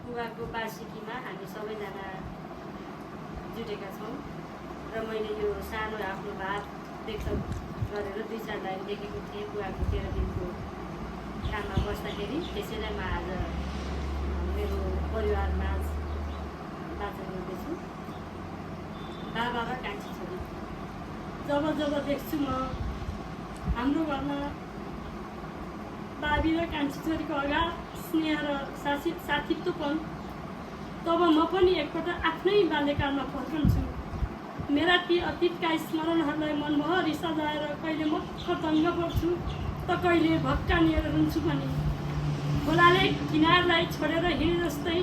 बुबाको वार्षिकीमा हामी सबैजना जुटेका छौँ र मैले यो सानो आफ्नो भात व्यक्त गरेर 2-4 लाइन लेखेको थिएँ बुबाको 13 दिनको काममा बस्दाखेरि। त्यसैलाई म आज मेरो परिवारमा वाचन गर्दैछु। बाबा र कान्छी छोरी। जब जब देख्छु म हाम्रो घरमा बाबी र कान्छी छोरीको अगाध स्नेह र साथीत्वपन, तब म पनि एकपल्ट आफ्नै बाल्यकालमा फर्कन्छु। मेरा ती अतीतका स्मरणहरूलाई मनभरि सजाएर कहिले मक्ख दङ्ग पर्छु त कहिले भक्कानिएर रुन्छु पनि। खोलाले किनारलाई छोडेर हिँडे जस्तै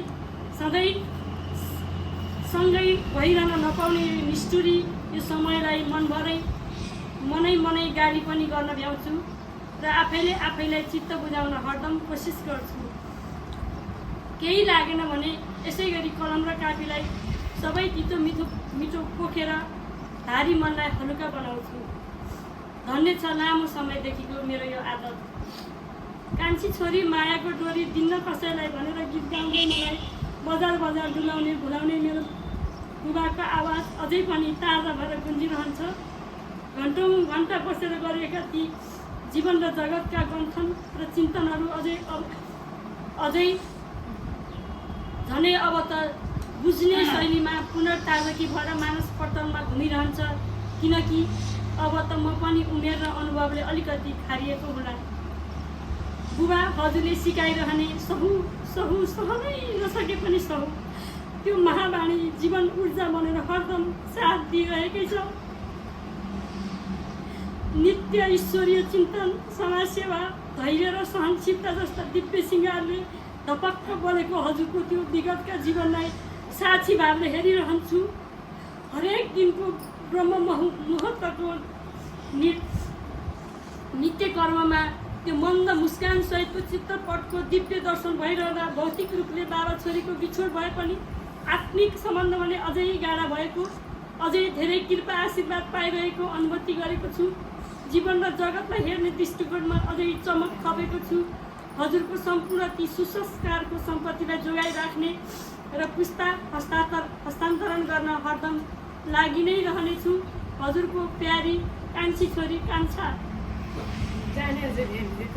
सधैँ सँगै भइरहन नपाउने निष्ठुरी यो समयलाई मनै गाली पनि गर्न भ्याउँछु र आफैलाई चित्त बुझाउन हरदम कोसिस गर्छु। केही लागेन भने यसै गरी कलम र कापीलाई सबै तितो मिठो पोखेर भारी मनलाई हलुका बनाउँछु। धन्य छ लामो समयदेखिको मेरो यो आदत। कान्छी छोरी मायाको डोरी दिन्न कसैलाई भनेर गीत गाउँदै मलाई बजार डुलाउने भुलाउने मेरो बुबाको आवाज अझै पनि ताजा भएर गुन्जिरहन्छ। घन्टा बसेर गरेका ती जीवन र जगतका गन्थन र चिन्तनहरू अझै झनै अब त बुझ्ने शैलीमा पुनर्ताजगी भएर मानस पटलमा घुमिरहन्छ। किनकि अब त म पनि उमेर र अनुभवले अलिकति खारिएको होला। बुबा हजुरले सिकाइरहने सहनै नसके पनि सहु, त्यो महावाणी जीवन ऊर्जा बनेर हरदम साथ दिइरहेकै छ। नित्य ईश्वरीय चिन्तन, समाजसेवा, धैर्य र सहनशीलता जस्ता दिव्य सिंगारले धपक्क बलेको हजुरको त्यो विगतका जीवनलाई साक्षी भावले हेरिरहन्छु। हरेक दिनको ब्रह्म मुहूर्तको नित्य कर्ममा त्यो मन्द मुस्कान सहितको चित्रपटको दिव्य दर्शन भइरहँदा भौतिक रूपले बाबा छोरीको बिछोड भए पनि आत्मिक सम्बन्ध भने अझै गाढा भएको, अझै धेरै कृपा आशीर्वाद पाइरहेको अनुभूति गरेको छु। जीवन र जगतलाई हेर्ने दृष्टिकोणमा अझै चमक थपेको छु। हजुरको सम्पूर्ण ती सुसंस्कारको सम्पत्तिलाई जोगाइराख्ने र पुस्ता हस्तान्तरण गर्न हरदम लागि नै रहनेछु। हजुरको प्यारी कान्छी छोरी कान्छा।